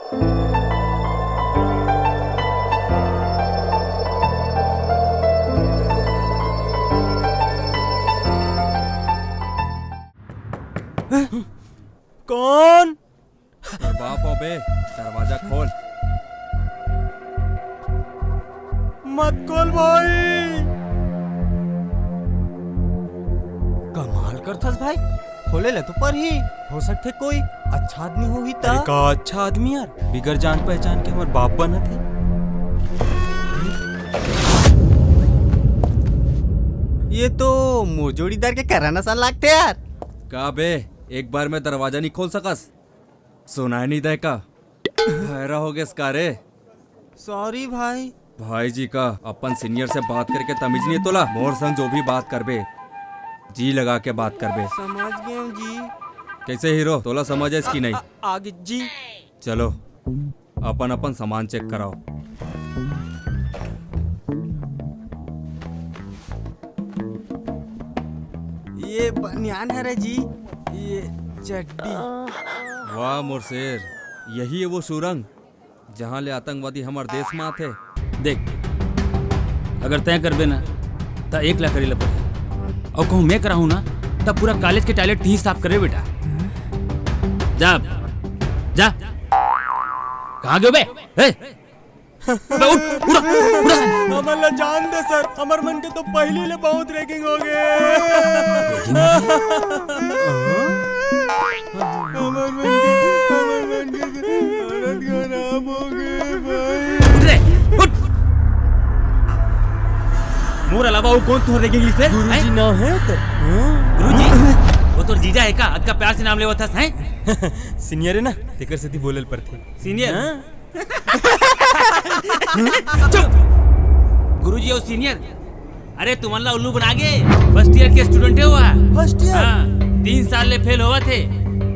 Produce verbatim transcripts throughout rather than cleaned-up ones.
कौन? तोर बाप हो बे, दरवाजा खोल। मत खोल भाई। कमाल करथस भाई, खोले ले तो परही। हो सकथे कोई अच्छा आदमी होही त। अरे का अच्छा आदमी यार, बिगर जान पहचान के हमर बाप बनत हे। ये तो मोर जोड़ीदार के करा नसा लागथे यार। का बे, एक बार में दरवाजा नहीं खोल सकस? सुनाई नहीं दे का? हैरा हो गेस का रे? सॉरी भाई। भाई जी का, अपन सीनियर से बात करके तमीज नहीं है तोला? मोर संग जो भी बात करबे, जी लगा के बात करबे। समझ गए हम जी। कैसे हीरो, तोला समझ है कि नहीं? आ, आगे जी। चलो, अपन अपन सामान चेक कराओ। ये बनियान हरे जी, ये चड्डी। वाह मोर शेर, यही है वो सुरंग, जहाँ ले आतंकवादी हमर देश में आथे। देख, अगर तय करबे ना, त एक ला करे ला पड़ही। और कहूँ मैं कराहूँ ना, तब पूरा कॉलेज के टॉयलेट ही साफ करे बेटा। जा, जा। कहाँ गयो बे? ए, बे, उठ, उठ, उठ। हमन ला जान दे सर, हमर मन के तो पहली ले बहुत रैगिंग हो गए। हमर मन के, हमर मन के हालत खराब हो गए भाई। उठ रे, उठ। मोर अलावा वो कौन तोहर रैगिंग से? गुरुजी हैं? ना है तो। गुरुजी, वो तोर जीजा है का? अतका प्यार से नाम लेवत हस, हैं? सीनियर है ना, तेकर सेती बोलल पड़थे। सीनियर? हाँ? चुप! गुरुजी और सीनियर, अरे तुमन ला उल्लू बना गे। फर्स्ट ईयर के स्टूडेंट है वो। First year? हाँ, तीन साल ले फेल होवत हे।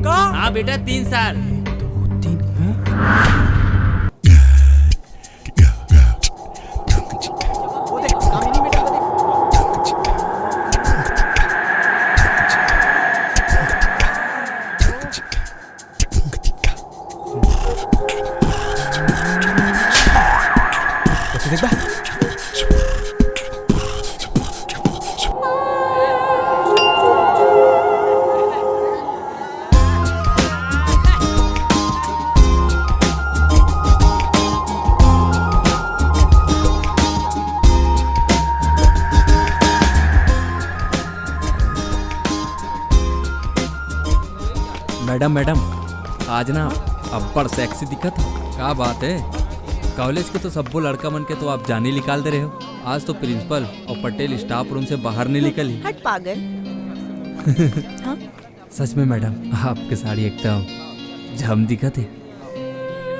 का? हाँ बेटा, तीन साल। दो, तीन, हाँ? वो देख, कामिनी मैडम को देख। मैडम, मैडम, आज ना अब्बड़ सेक्सी दिखत हो। का बात है? कॉलेज के तो सब्बो लड़का मन के तो आप जान ही निकाल दे रहे हो। आज तो प्रिंसिपल और पटेल स्टाफ रूम से बाहर नहीं निकली। हट पागल। हाँ? सच में मैडम, आपके साड़ी एकदम झम दिखत है।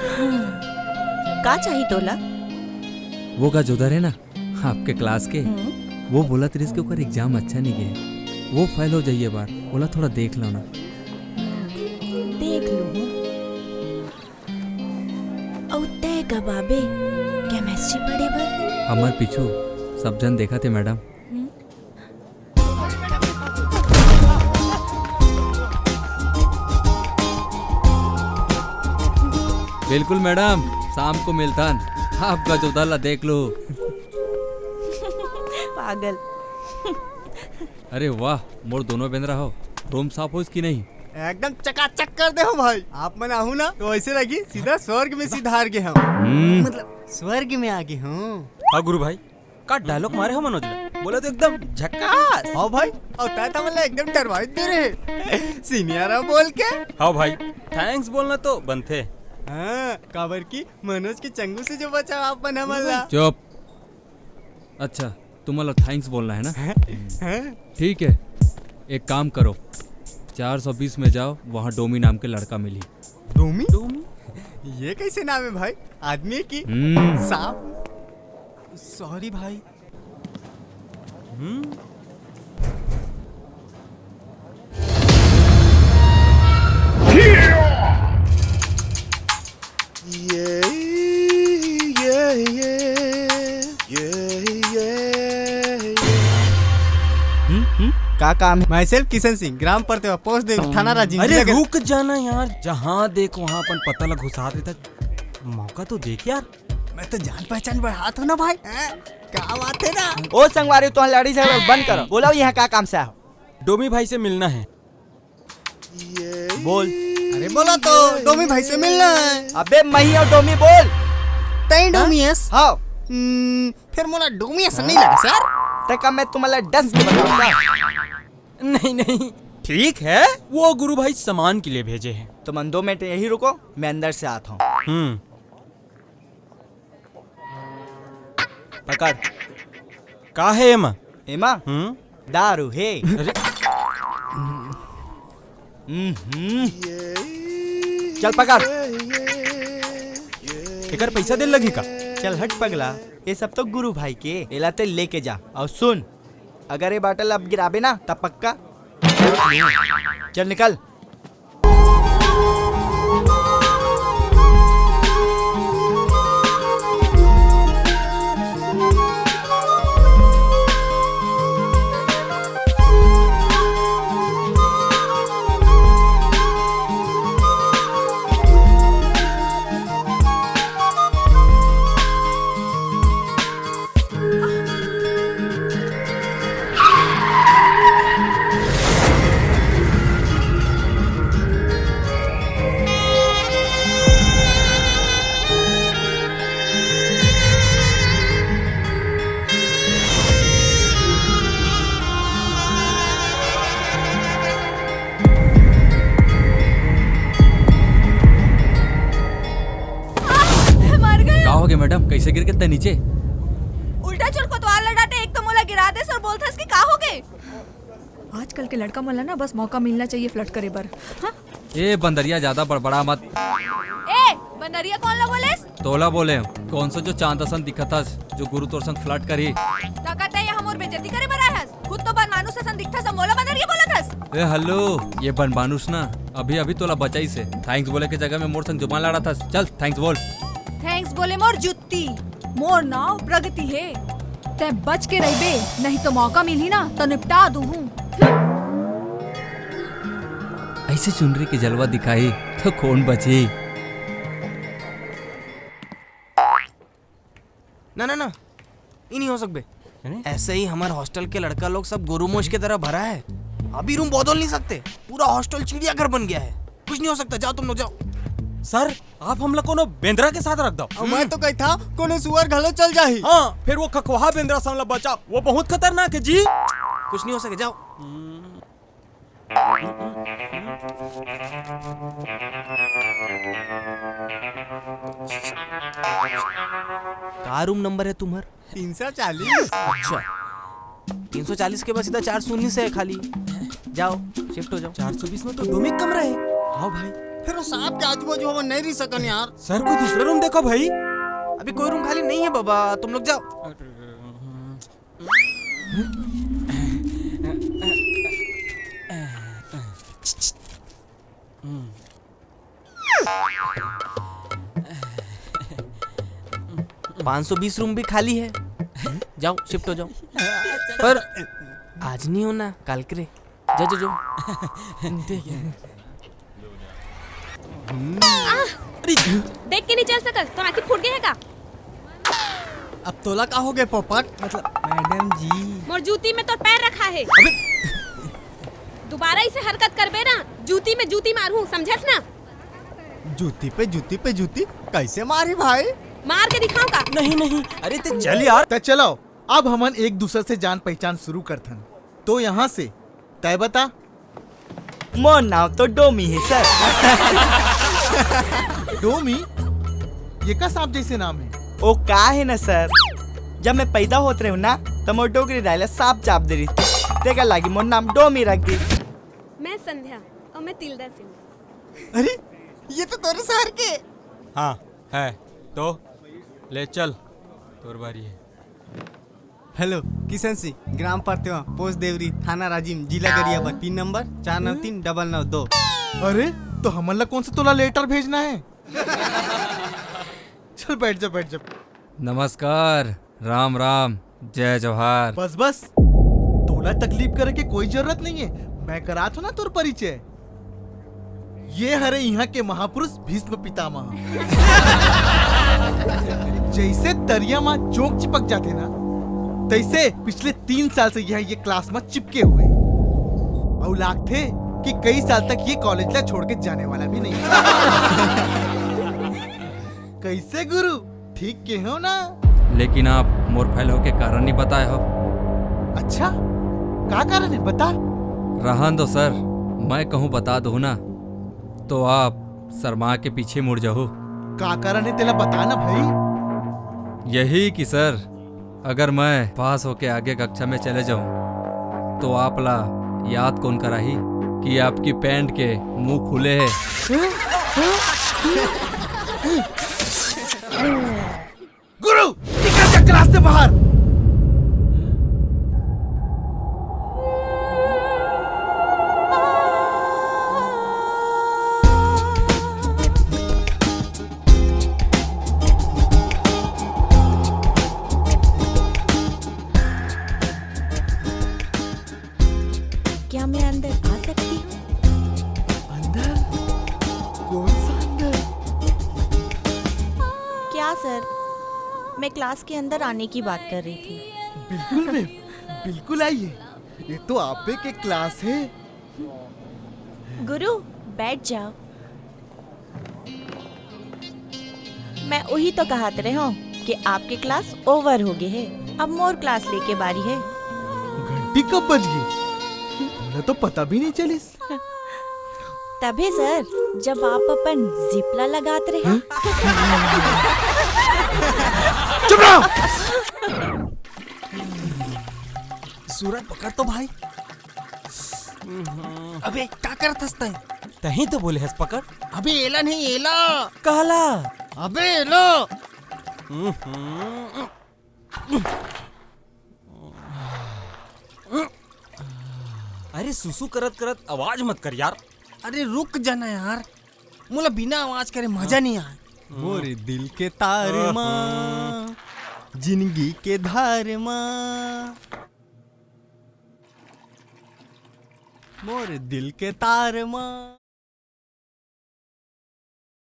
हाँ। का चाही तोला? वो का जोधर है ना, आपके क्लास के, हम्म। वो बोलत रहिस कि ओकर एग्जाम अच्छा नहीं गए, वो फेल हो जाइए बार, ओला थोड़ा देख लो ना। देख लूँ। अउ तय कब आबे केमिस्ट्री पढ़े बर? हमर पीछू सब जन देखत हे मैडम। हम्म। बिल्कुल मैडम, शाम को मिलथन। आपका जोधा ला देख लो। पागल। अरे वाह, मोर दोनों बेंदरा हो, रूम साफ होइस कि नहीं? एकदम चकाचक कर दे हो भाई। आप मन आहू ना तो ऐसे लगी सीधा स्वर्ग में सिधार गे हम। हम्म। मतलब स्वर्ग में आ गे हूँ। हाँ गुरु भाई, का डायलॉग मारे हो मनोज ला? बोला तो एकदम झकास। हाँ भाई, और तै तो मतलब एकदम डरवाई दे रहे सीनियर बोल के। हाँ भाई, थैंक्स बोलना तो बनथे। हाँ, काबर की मनोज के चंगू से जो बचा आप मन हमन ला। चुप। अच्छा, तुम्हारा थैंक्स बोलना है ना? हैं? ठीक है, एक काम करो, चार सौ बीस में जाओ, वहाँ डोमी नाम के लड़का मिली। डोमी? डोमी? ये कैसे नाम है भाई? आदमी है कि हम्म। सांप? सॉरी भाई। हम्म? ये, ये, ये, ये, ये, ये। हम्म, हम्म? का काम है? Myself किशन सिंह, ग्राम परतेवा, पोस्ट देवरी, थाना राजिम, अरे जिला गढ़। रुक जाना यार, जहाँ देखो वहाँ अपन पता ला घुसा देता। मौका तो देख यार। मैं तो जान पहचान बढ़ात हूँ ना भाई। हैं? क्या बात है ना? ओ संगवारी, तो लड़ी झगड़ा बंद करो, बोलो यहाँ का काम से आए हो? डोमी भाई से मिलना है। बोल। अरे बोला तो, डोमी भाई से मिलना है। अबे मही और डोमी बोल। तई डोमी हस? हाँ। हम्म, फिर मोला डोमी असन नहीं लगे सर। तक मैं तुम्हारा डस के बताऊंगा। नहीं नहीं, ठीक है, वो गुरु भाई सामान के लिए भेजे हैं। तुम दो मिनट यही रुको, मैं अंदर से आता हूँ। हम्म। पकड़। का है एमा? एमा? हम्म? दारू है। अरे। हम्म। चल पकड़। एकर पैसा दे लगी का? चल हट पगला, ये सब तो गुरु भाई के। एला ते लेके जा। और सुन, अगर ये बाटल अब गिराबे ना, तब पक्का। चल निकल। आह, मर गया। का हो गया मैडम, कैसे गिर गए नीचे? उल्टा चोर कोतवाल ला डांटे, एक तो मोला गिरा देस और बोलथस कि का हो गए। आजकल के लड़का मन ला ना बस मौका मिलना चाहिए फ्लर्ट करे बर। हाँ? ए बंदरिया, ज्यादा बड़बड़ा मत। ए बंदरिया, कौन ला बोलेस? तोला बोले, कौन सा जो चांद असन दिखत हस, जो गुरु तोर संग फ्लर्ट करही? ताकत है, ये हमर बेइज्जती करे बर आए हस? खुद तो बन मानुस असन दिखथस, मोला बंदरिया बोलत हस? ए हेलो, ये बन मानुस ना अभी अभी तोला बचाइस हे। थैंक्स बोले के जगह में मोर संग जुबान लड़ाथस। चल थैंक्स बोल। थैंक्स बोले मोर जूती। मोर नाव प्रगति हे। तैं बच के रहिबे, नहीं तो मौका मिलही ना तो निपटा दूहूं। ऐसे चुनरी के जलवा दिखाही तो कौन बचही? ना ना ना, ये नहीं हो सकबे। अरे? ऐसे ही हमारे हॉस्टल के लड़का लोग सब गोरू मोश की तरह भरा है। अभी रूम बदल नहीं सकते, पूरा हॉस्टल चिड़ियाघर बन गया है। कुछ नहीं हो सकता, जाओ तुम लोग जाओ। सर, आप हमला कोनो बेंदरा के साथ रख दो। अब मैं तो कहता कोनो सुअर घलो चल जाही। हाँ, फिर वो खखवाहा बेंदरा से हमला बचा, वो बहुत खतरनाक है जी। कुछ नहीं हो सके, जाओ। का रूम नंबर है तुम्हार? तीन सौ चालीस। अच्छा, तीन सौ चालीस के बाद सीधा चार सौ उन्नीस है खाली। जाओ, शिफ्ट हो जाओ। चार सौ बीस में तो डोमी कमरा है। हाँ भाई। फिर वो सांप के आजू बाजू हम नहीं रह सकन यार। सर, कोई दूसरा रूम देखो भाई। अभी कोई रूम खाली नहीं है बाबा, तुम लोग जाओ। पाँच सौ बीस रूम भी खाली है, जाओ शिफ्ट हो जाओ। पर आज नहीं होना, काल करे। जा जा जा। देख के नहीं चल सकत, तो आँखी फूट गए है का? अब तोला का हो गए पोपट? मतलब मैडम जी। मोर जूती में तोर पैर रखा है। दोबारा इसे हरकत करबे ना, जूती में जूती मारहूँ, समझस ना? जूती पे जूती पे जूती कैसे मारी भाई? मार के दिखाओ का? नहीं नहीं, अरे ते चल यार। त चलो, अब हमन एक दूसर से जान पहचान शुरू करथन। तो यहाँ से तय बता। मोर नाम तो डोमी है सर। डोमी? ये का सांप जैसे नाम है? ओ का है ना सर, जब मैं पैदा होत रहूं ना, तो मोर डोकरी दाई ला सांप चाप दे रही थी, तेकर लागी मोर नाम डोमी रख दी। मैं संध्या और मैं तिलदा सिंह। अरे, ये तो तोरे शहर के। हाँ है, तो ले चल, तोर बारी है। हेलो, किशन सिंह, ग्राम परतेवा, पोस्ट देवरी, थाना राजिम, जिला गरियाबंद, पिन नंबर चार नौ तीन डबल नौ दो। अरे, तो हमन ला कौन सा तोला लेटर भेजना है? चल बैठ जा, बैठ जा। नमस्कार, राम राम, जय जोहार। बस बस, तोला तकलीफ करे के कोई जरूरत नहीं है, मैं करात हूँ ना तोर परिचय। ये हरे इहाँ के महापुरुष भीष्म पितामह। जइसे तरिया म चोंक चिपक जाथे ना, तइसे पिछले तीन साल से इहाँ ये क्लास म चिपके हुए। अउ लागथे कि कई साल तक ये कॉलेज ला छोड़ के जाने वाला भी नहीं। कइसे गुरु, ठीक के हो ना? लेकिन आप मोर फेल होके कारण नहीं बताए हो। अच्छा, का कारण है, बता। रहन दो सर, मैं कहूँ बता दूँ ना, तो आप शर्मा के पीछे मुड़ जाहू। का कारण है तेला, बता ना भाई। यही कि सर, अगर मैं पास होके आगे कक्षा में चले जाऊं, तो आप ला याद कौन कराही कि आपकी पैंट के मुंह खुले है? गुरु, निकल जा क्लास से बाहर। क्या मैं अंदर आ सकती हूँ? अंदर? कौन सा अंदर? क्या सर, मैं क्लास के अंदर आने की बात कर रही थी। बिल्कुल मैम, बिल्कुल आइए। ये तो आप ही के क्लास है। गुरु, बैठ जाओ। मैं वही तो कहत रहे हूँ कि आपके क्लास ओवर हो गए है, अब मोर क्लास लेके बारी है। घंटी कब बज गई, मुझे तो पता भी नहीं चलिस। तभे सर, जब आप अपन जिपला लगात रहे। चुप रहो। सूरज, पकड़ तो भाई। अबे, का करत हस तैं? तहीं तो बोले हस पकड़। अबे, एला नहीं, एला। कहला। अबे, एला। अरे, सुसु करत करत आवाज मत कर यार। अरे, रुक जाना यार, मोला बिना आवाज करे मजा नहीं आए। मोरे दिल के तार मा, जिंदगी के धार मा, मोरे दिल के तार मा।